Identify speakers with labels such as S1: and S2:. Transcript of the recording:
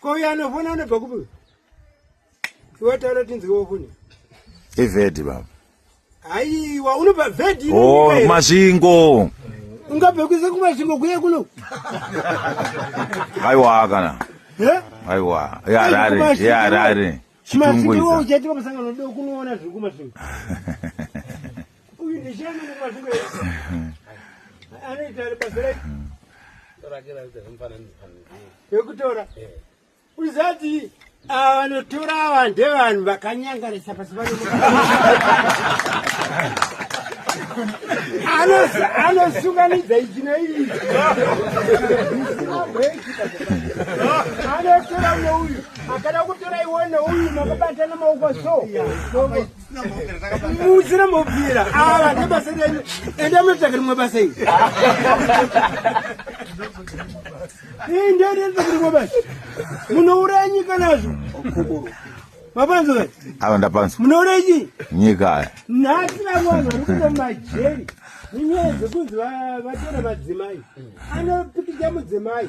S1: Ko uyo anofona anobva kupi? Iwe taura tinzwe wofone.
S2: Ivhedhi baba.
S1: Aiwa unobva vhedhi.
S2: Oh, Masvingo.
S1: Ungabve kuise kuMasvingo kuye kuno?
S2: Aiwa kana.
S1: Eh?
S2: Aiwa, yeHarare, yeHarare.
S1: Chitungwiza. Uchaitwa musangano do kunoona zviri kuMasvingo. Uyu ndishani kuMasvingo. Anoita basa rake. Yekutora. Uzati ava vanotora ava ndevanhu vakanyangarisa pasi pano. Anosunganidza ichi neichi. Anotora neuyu. Akada kutora iwe neuyu makabatana maoko so. Musina mobvira. Ava ndebasa renyu. Enda munotsvaka rimwe basa iri. Ndende rimwe basa. Munouraya nyika nazvo. Mapanzwa kai?
S2: Ava ndapanzwa.
S1: Munouraya chii?
S2: Nyika.
S1: Nhasi vamwe vanhu vari kuenda mumajeri nenyaya dzekunzi vatora madzimai. Anopikicha mudzimai.